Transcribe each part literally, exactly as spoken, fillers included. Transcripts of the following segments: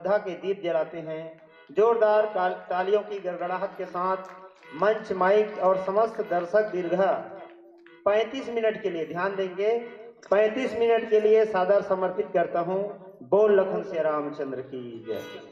श्रद्धा के दीप जलाते हैं। जोरदार तालियों की गड़गड़ाहट के साथ मंच, माइक और समस्त दर्शक दीर्घा पैंतीस मिनट के लिए ध्यान देंगे। पैंतीस मिनट के लिए सादर समर्पित करता हूँ। बोल लखन से रामचंद्र की जय।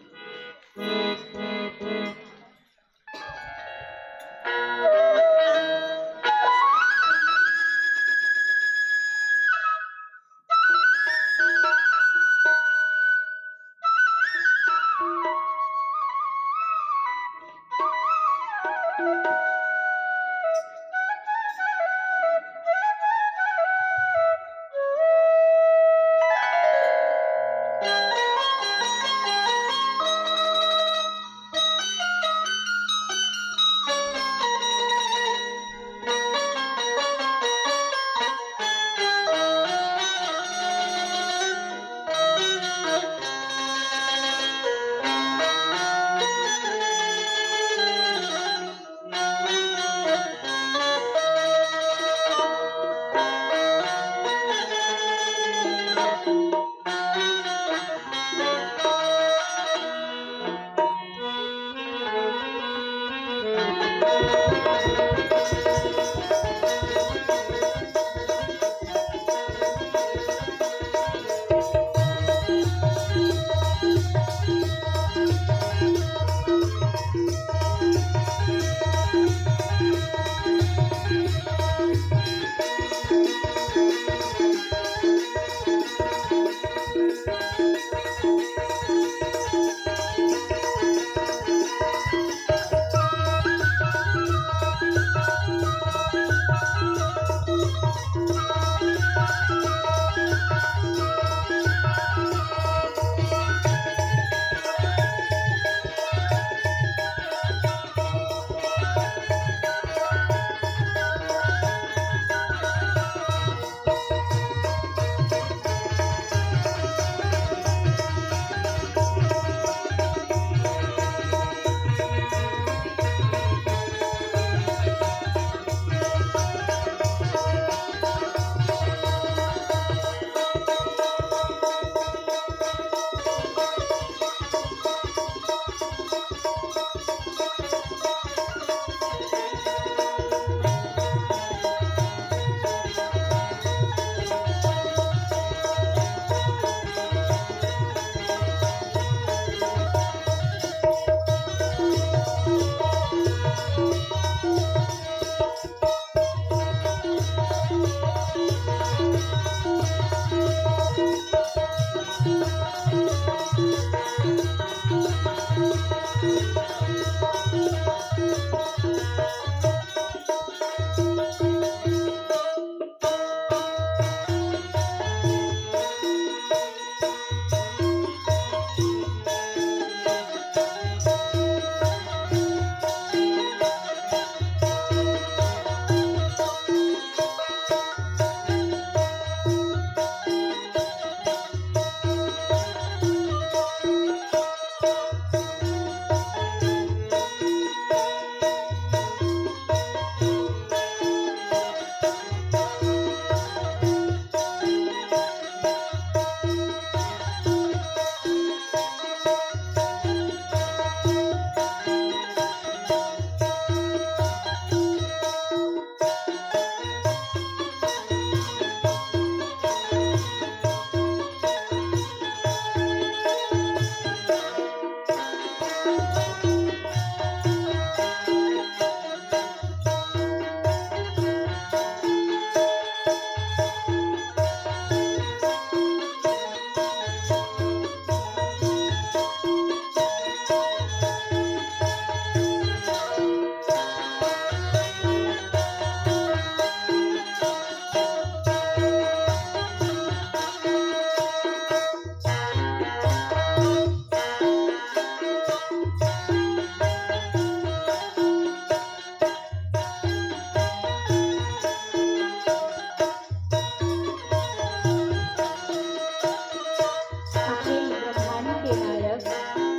अखिल ब्रह्मांड के नायक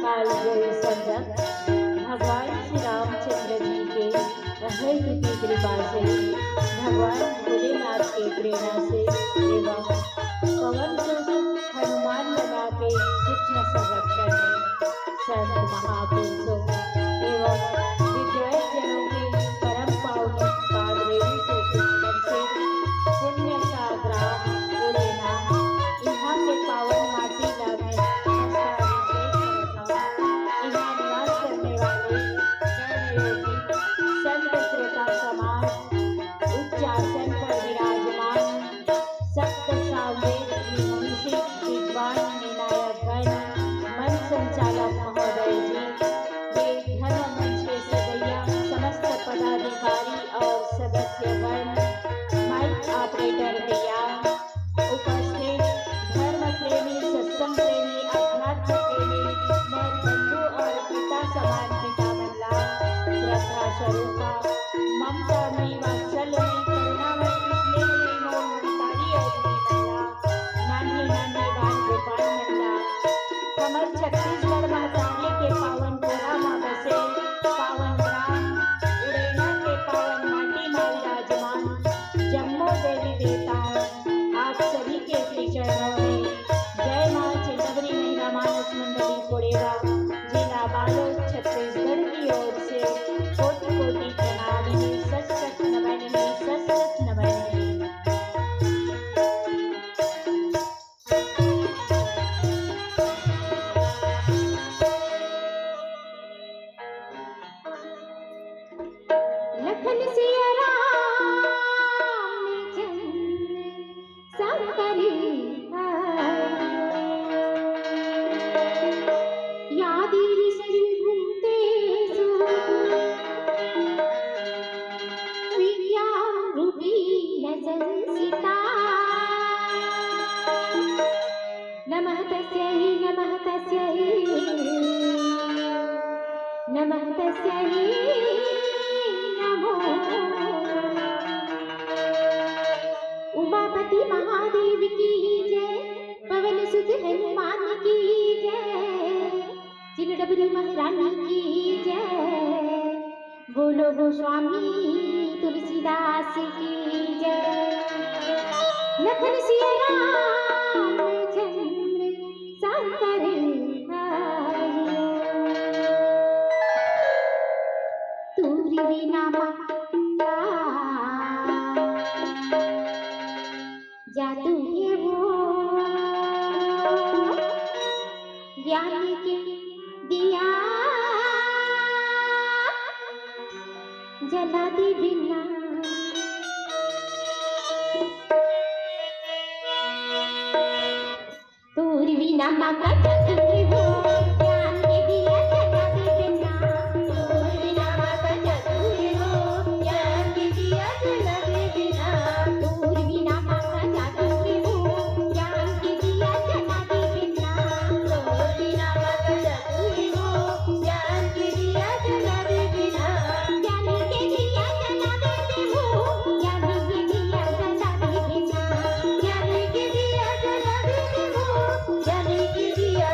काल गौरी संजक भगवान श्री रामचंद्र जी के अभय की कृपा से, भगवान भोलेनाथ के प्रेरणा से एवं पवन सुत हनुमान लला के सूक्ष्म संरक्षण में स्वरूपा, ममता में वात्सल्य में करुणा में स्नेह में मोर महतारी अउ दीदी मन ला, नान्हे नान्हे बाल गोपाल मन ला, हमर छत्तीसगढ़ महतारी के पावन भूमि मा बसे पावन ग्राम उड़ेना के पावन माटी मा विराजमान जम्मो देवी देवताओं, आप सभी के श्री चरणों में जय माँ चिंतामणि महिला मानस मंडली कोड़ेवा, जिला बालोद, छत्तीसगढ़ की ओर से कोटि कोटि प्रणाम है। सत सत नमन है, सत सत नमन है। लखन सिया राम चंद्र शंकर हरि। या देवी सर्वभूतेषु विद्यारूपेण संस्थिता। नमः तस्यै, नमः तस्यै, नमः तस्यै नमो। उमापति महादेव की जय, पवन सुत हनुमान की जय, चिलडबरी महारानी की जय। बोलो गोस्वामी तुलसीदास की जय। लखन सिया रामचंद्र शंकर हरि। तोर बिना माता जादू हे वो ज्ञान के दिया जला दे बिना। तोर बिना माता जादू हे वो ज्ञान के दिया जला दे बिना। तोर बिना माता जादू हे वो ज्ञान के दिया जला दे बिना। तोर बिना माता जादू हे वो ज्ञान के दिया जला दे बिना। तोर बिना माता जादू हे वो ज्ञान के दिया जला दे बिना। ज्ञान के दिया जला दे बिना। ज्ञान के दिया जला दे बिना। ज्ञान के दिया जला दे बिना। ज्ञान के दिया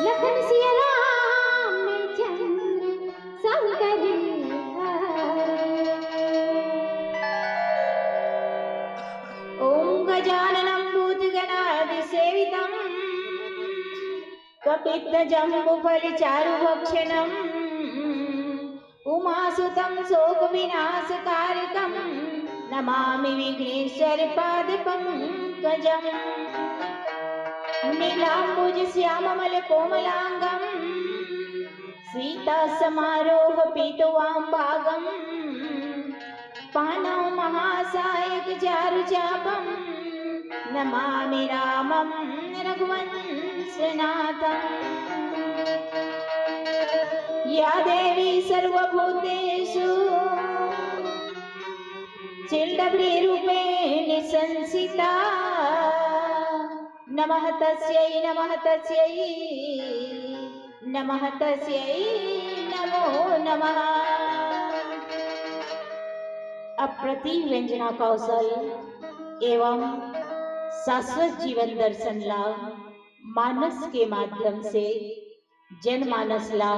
लखन सिया राम चंद्र शंकर। ॐ गजाननं भूतगणादिसेवितं कपित्थजम्बूफलचारुभक्षणम् उमासुतं शोकविनाशकारकं नमामि विघ्नेश्वरपादपङ्कजम्। नीलाम्बुजश्याममलकोमलाङ्गं सीतासमारोहपीतवामभागम् पाणौ महासायकचारुचापं नमामि रामं रघुवंशनाथम्। या देवी सर्वभूतेषु चिल्डभ्रीरूपेण संस्थिता नमः तस्यै नमः तस्यै नमः तस्यै नमो नमः। अप्रति व्यंजना कौशल एवं शाश्वत जीवन दर्शन ला मानस के माध्यम से जनमानस ला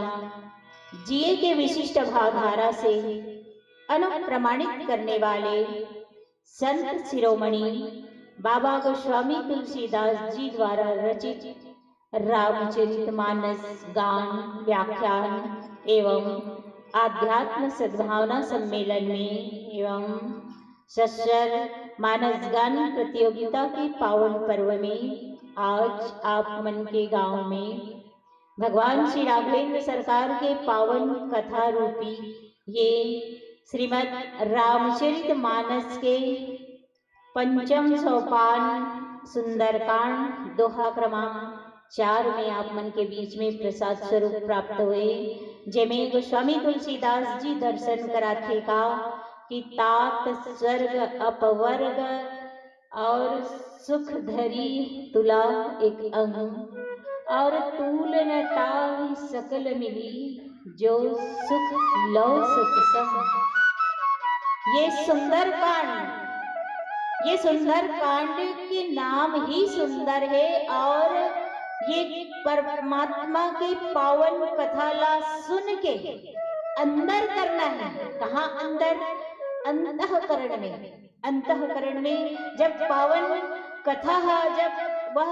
जिए के विशिष्ट भावधारा से अनुप्रमाणित करने वाले संत शिरोमणि बाबा गोस्वामी तुलसीदास जी द्वारा रचित रामचरित मानस गान व्याख्यान एवं आध्यात्म सद्भावना सम्मेलन में एवं सस्वर मानस गान प्रतियोगिता के पावन पर्व में आज आप मन के गांव में भगवान श्री राघवेंद्र सरकार के पावन कथा रूपी ये श्रीमद् रामचरित मानस के पंचम सोपान सुंदरकांड दोहा क्रमांक चार में आप मन के बीच में प्रसाद स्वरूप प्राप्त हुए, जेमे गोस्वामी तुलसीदास जी दर्शन कराथे का कि तात स्वर्ग अपवर्ग और सुख धरी तुला एक अंग, और तूल न ताहि सकल मिली जो सुख लव सत्संग। ये सुंदरकांड, ये सुंदरकांड के नाम ही सुंदर है और ये परमात्मा के पावन कथा ला सुन के अंदर करना है। कहाँ अंदर? अंतःकरण में। अंतःकरण में जब पावन कथा हा, जब वह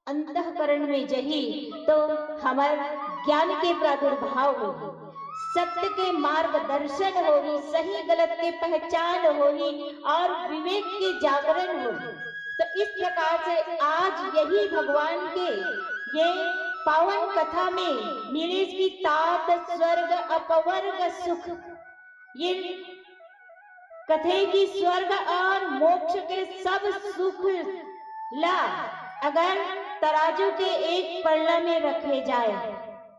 अंतःकरण में जही तो हमर ज्ञान के प्रादुर्भाव होही, सत्य के मार्गदर्शन होही, सही गलत के पहचान होही और विवेक के जागरण होही। तो इस प्रकार से आज यही भगवान के ये पावन कथा में मिले कि तात स्वर्ग अपवर्ग सुख, ये कथे कि स्वर्ग और मोक्ष के सब सुख ला अगर तराजू के एक पलड़ा में रखे जाए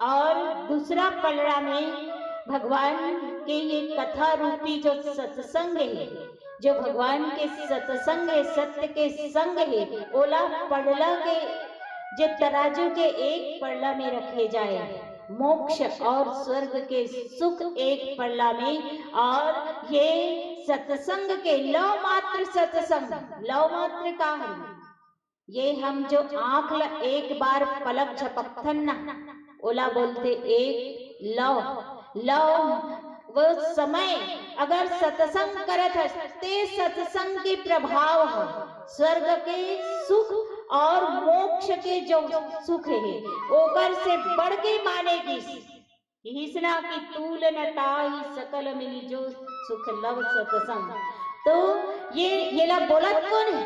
और दूसरा पलड़ा में भगवान के ये कथा रूपी जो सत्संग है, जो भगवान के सत्संग है, सत्य के संग है, ओला पलड़ा के जो तराजू के एक पलड़ा में रखे जाए, मोक्ष और स्वर्ग के सुख एक पलड़ा में, और ये सत्संग के लव मात्र सत्संग, लव मात्र का है? ये हम जो आंख ला एक बार पलक झपकथन ना, ओला बोलथे एक लव। लव वो समय अगर सत्संग करत हस, ते सत्संग के प्रभाव ह स्वर्ग के सुख और मोक्ष के जो सुख हे, ओकर से बढ़ के माने गिस। इहिसना कि तूल न ताहि सकल मिली जो सुख लव सत्संग। तो ये, येला बोलत कोन हे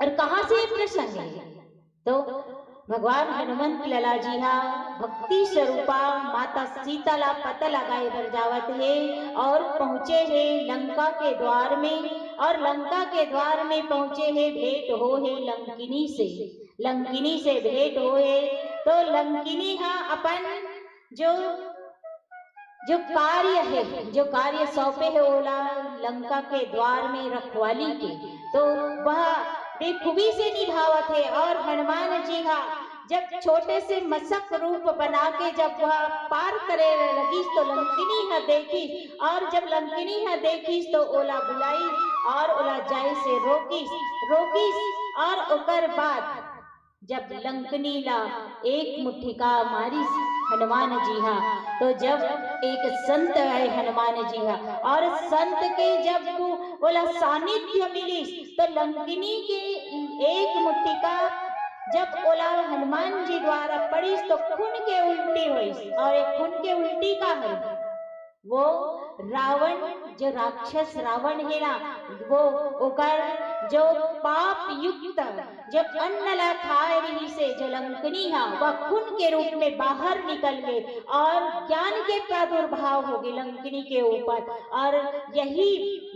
और कहाँ से ये प्रसंग हे? तो भगवान हनुमंत लला जी हा भक्ति स्वरूपा माता सीता ला पता लगाए बर जावत हे और पहुँचे हे लंका के द्वार में, और लंका के द्वार में पहुँचे हे, भेंट हो हे लंकिनी से, लंकिनी से भेंट हो हे। तो लंकिनी हा अपन जो, जो कार्य हे, जो कार्य सौंपे हे ओला लंका के द्वार में रखवाली के, तो वह बेखूबी से निभावत हे। और हनुमान जी हा जब छोटे से मसक रूप बना के जब वह पार करे लगिस तो लंकिनी हा देखिस, और जब लंकिनी हा देखिस तो ओला बुलाइस और ओला जाए से रोकिस, रोकिस और ओकर बाद जब लंकनी ला एक मुट्ठिका मारिस हनुमान जी हा, तो जब एक संत आए हनुमान जी हा, और संत के जब वो ओला सानिध्य मिलिस, तो लंकनी के एक मुट्ठिका जब ओला हनुमान जी द्वारा पड़िस, तो खून के उल्टी होइस। और एक खून के उल्टी का है? वो रावण, जो राक्षस रावण है ना, वो ओकर जो पाप युक्त जो अन्न ला खाए रहिसे, जो लंकनी हा, वह खून के रूप में बाहर निकल गे और ज्ञान के प्रादुर्भाव हो गे लंकनी के ऊपर। और यही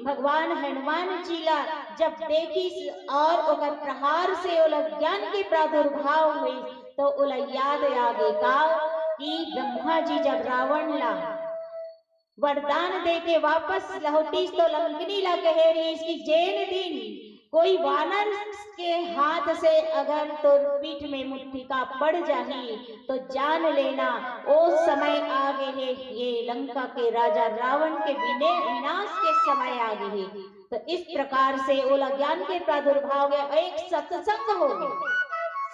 भगवान हनुमान जी ला जब देखिस और ओकर प्रहार से ओला ज्ञान के प्रादुर्भाव होइस, तो ओला याद आ गे का कि ब्रह्मा जी जब रावण ला वरदान दे के वापस लौटिस, तो लंकनी ला कहे रहिस कि जेन दिन कोई वानर के हाथ से अगर तोर पीठ में मुट्ठिका पड़ जाही, तो जान लेना, ओ समय आ गे हे, ये लंका के राजा रावण के विने-, विनाश के समय आ गे हे। तो इस प्रकार से ओला ज्ञान के प्रादुर्भाव या एक सत्संग हो गे।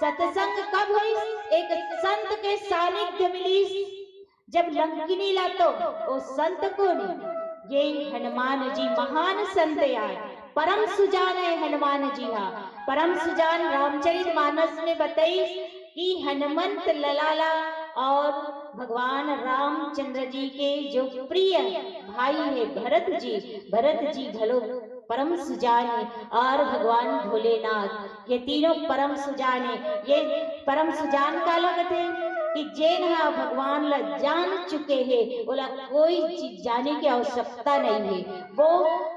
सत्संग कब होइस? एक संत के सानिध्य मिलिस, जब लंकिनी ला तो ओ संत कोन? ये हनुमान जी महान संत आय, परम सुजान है हनुमान जी हा। परम सुजान रामचरित मानस में बताइस कि हनुमंत ललाला और भगवान रामचंद्र जी के जो प्रिय भाई है भरत जी, भरत जी घलो परम सुजान है और भगवान भोलेनाथ, ये तीनों परम सुजान है। ये परम सुजान काला कथे कि जेन हा भगवान ला जान चुके हे, ओला कोई चीज जाने की आवश्यकता नहीं है। वो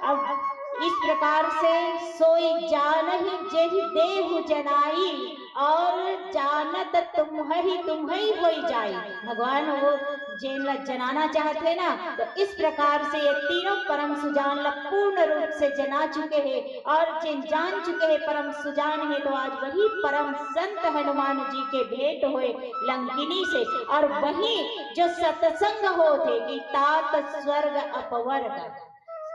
अब इस प्रकार से सोई जानहि जेहि देहु जनाई और जानत तुम्हहि तुम्हहि होई जाई। भगवान वो जेन ला जनाना चाहत हे ना, तो इस प्रकार से ये तीनों परम सुजान ला पूर्ण रूप से जना चुके हे और जेन जान चुके हे परम सुजान हे, तो आज वही परम संत हनुमान जी के भेंट होए लंकिनी से और वही जो सत्संग होत हे कि तात स्वर्ग अपवर्ग।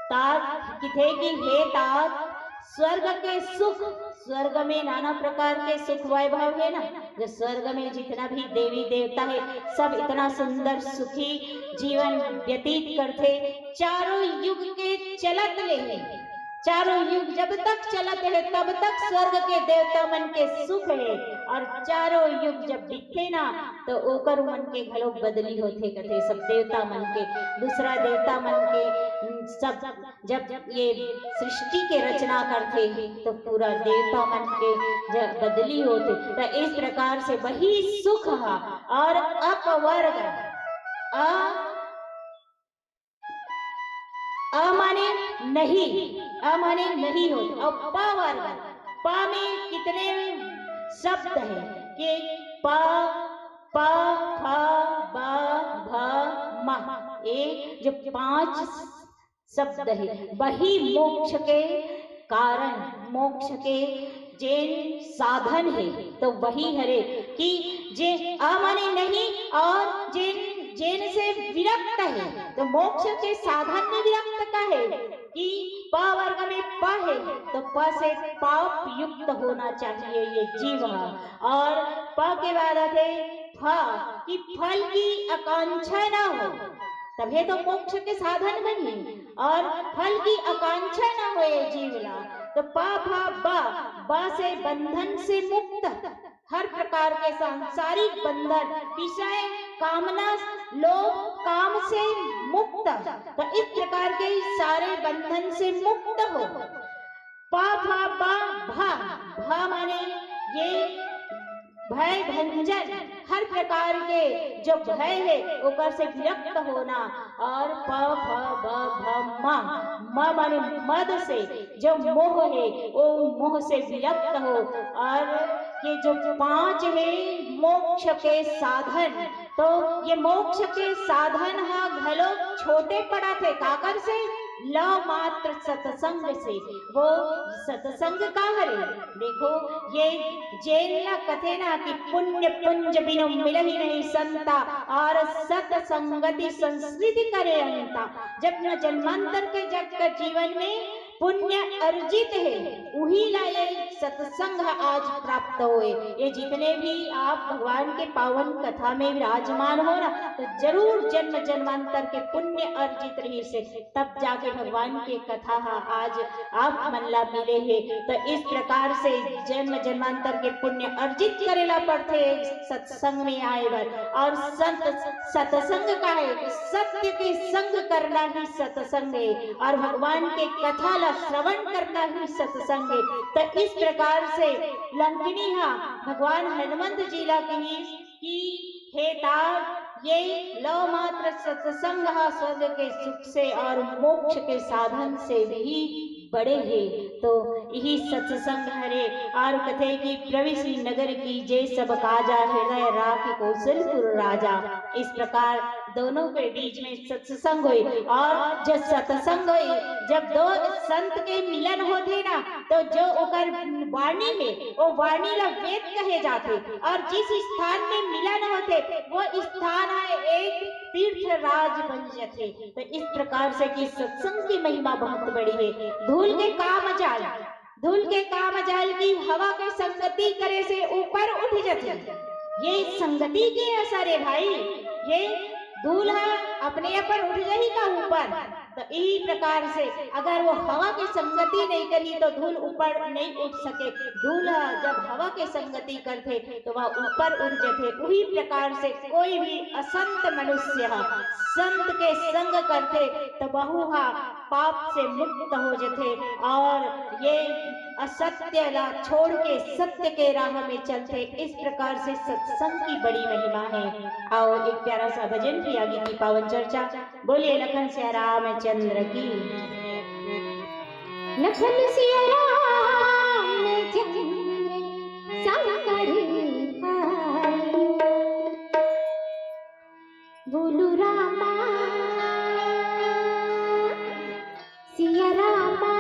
तात किथे कि हे तात स्वर्ग के सुख, स्वर्ग में नाना प्रकार के सुख वैभव है ना, जो स्वर्ग में जितना भी देवी देवता है, सब इतना सुंदर सुखी जीवन व्यतीत करथे। चारों युग के चलत ले हे, चारों युग जब तक चलत हे, तब तक स्वर्ग के देवता मन के सुख हे, और चारों युग जब बीतथे ना, तो ओकर मन के घलो बदली होथे, कथे सब देवता मन के, दूसरा देवता मन के, उम, सब जब ये सृष्टि के रचना करथे, तो पूरा देवता मन के जब बदली होथे। तो इस प्रकार से वही सुख हा और अपवर्ग, अ, अ माने नहीं, अ माने नहीं होथे। और प वर्ग, प में कितने शब्द है कि प, प, फ, ब, भ, म, ये जो पांच शब्द है, वही मोक्ष के कारण, मोक्ष के जेन साधन है, तो वही हरे कि जे अ माने नहीं और जेन, जेन से विरक्त है, तो मोक्ष के साधन में विरक्त का है कि प वर्ग में प है, तो प से पाप युक्त होना चाहिए ये जीव ह। और प के बाद आथे फ, कि फल की आकांक्षा ना हो, तभे तो मोक्ष के साधन बनी। और फल की आकांक्षा ना होए जीव ला, तो प फ ब, ब से बंधन से मुक्त, हर प्रकार के सांसारिक बंधन, विषय, कामना, लोभ, काम से मुक्त, तो इस प्रकार के सारे बंधन से मुक्त हो। प फ ब भ, भ माने ये भय भंजन, हर प्रकार के जो भय है ओकर से विरक्त होना। और प फ ब भ म, म माने मद से जो मोह है, वो मोह से विरक्त हो। और ये जो पांच है मोक्ष के साधन, तो ये मोक्ष के साधन हा घलो छोटे पड़त हे, काकर से? लव मात्र सत्संग से। वो सत्संग का हरे? देखो, ये जेन ला कथे ना कि पुण्य पुंज बिनु मिलहि नहीं संता, और सत्संगति संस्कृति करे अंता। जब न जन्मांतर के जग का जीवन में पुण्य अर्जित हे, उही ला ये सत्संग ह आज प्राप्त होए। ये जितने भी आप भगवान के पावन कथा में विराजमान हो ना, तो जरूर जन्म जन्मांतर के पुण्य अर्जित रहिस हे, तब जाके भगवान के कथा ह आज आप मन ला मिले हे। तो इस प्रकार से जन्म जन्मांतर के पुण्य अर्जित करे ला पड़थे सत्संग में आए बर। और संत सत्संग का है कि सत्य के संग करना ही सत्संग है, और भगवान के कथा ला श्रवण करना ही सत्संग है। तो इस प्रकार से लंकिनी हा भगवान हनुमंत जी ला कही कि हे तात, ये लव मात्र सत्संग हा स्वर्ग के सुख से और मोक्ष के साधन से भी बड़े हे। तो यही सत्संग हरे। और कथे कि प्रविश्री नगर कीजे सब काजा, हृदय राखि कौशलपुर राजा। इस प्रकार दोनों के बीच में सत्संग होए। और जब सत्संग होए, जब दो संत के मिलन होथे ना, तो जो ओकर वाणी में, वो वाणी ला वेद कहे जाथे। और जिस स्थान में मिलन होथे, वो स्थान है एक तीर्थ राज बन जथे। तो इस प्रकार से कि सत्संग की महिमा बहुत बड़ी है। धूल के का मजाल, धूल के का मजाल कि हवा के संगति करे से ऊपर उठ जथे। ये संगति के असर है भाई, ये धूल ह अपने आप पर उठ जाही का ऊपर? तो यही प्रकार से अगर वो हवा के संगति नहीं करी तो धूल ऊपर नहीं उठ सके। धूल ह जब हवा के संगति करथे तो वह ऊपर उठ जथे। उही प्रकार से कोई भी असंत मनुष्य ह संत के संग करथे तो वहू ह पाप से मुक्त हो जथे और ये असत्य ला छोड़ के सत्य के राह में चलथे। इस प्रकार से सत्संग की बड़ी महिमा है। आओ एक प्यारा सा भजन किया गीत की पावन चर्चा। बोलिए लखन सिया रामचंद्र की। लखन सिया रामचंद्र संग करी भाई। बोलू रामा सिया रामा।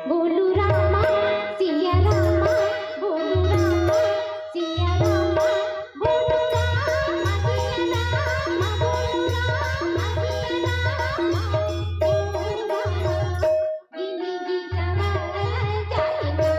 बोलू रामा सिया रामा। बोलू रामा सिया रामा। बोलू रामा सिया रामा। बोलू रामा सिया रामा। बोलू रामा। जिंदगी सवर जाए ना।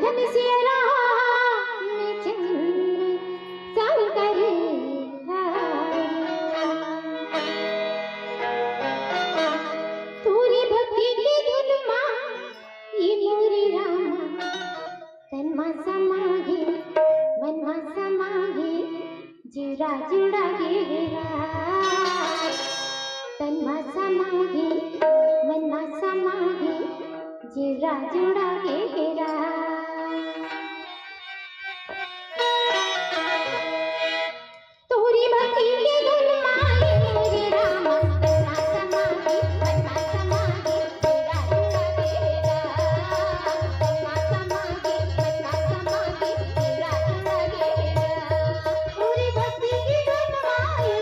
धन सिया राम चंद्र शंकर हरि। तोरी भक्ति के धुन मा ये मोरे राम तन मा समागे, मन मा समागे, जीवरा जुड़ा गे हे राम। तन मा समागे, मन मा समागे, जीवरा जुड़ा गे हे राम। तोरी भक्ति के धुन मा ये मोरे राम, तन मा समागे, मन मा समागे, जीवरा जुड़ा गे हे राम। तन मा समागे, मन मा समागे, जीवरा जुड़ा गे हे राम। तोरी भक्ति के धुन मा ये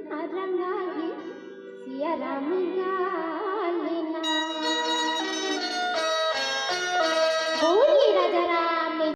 रंगाही सिया राम लाल ना।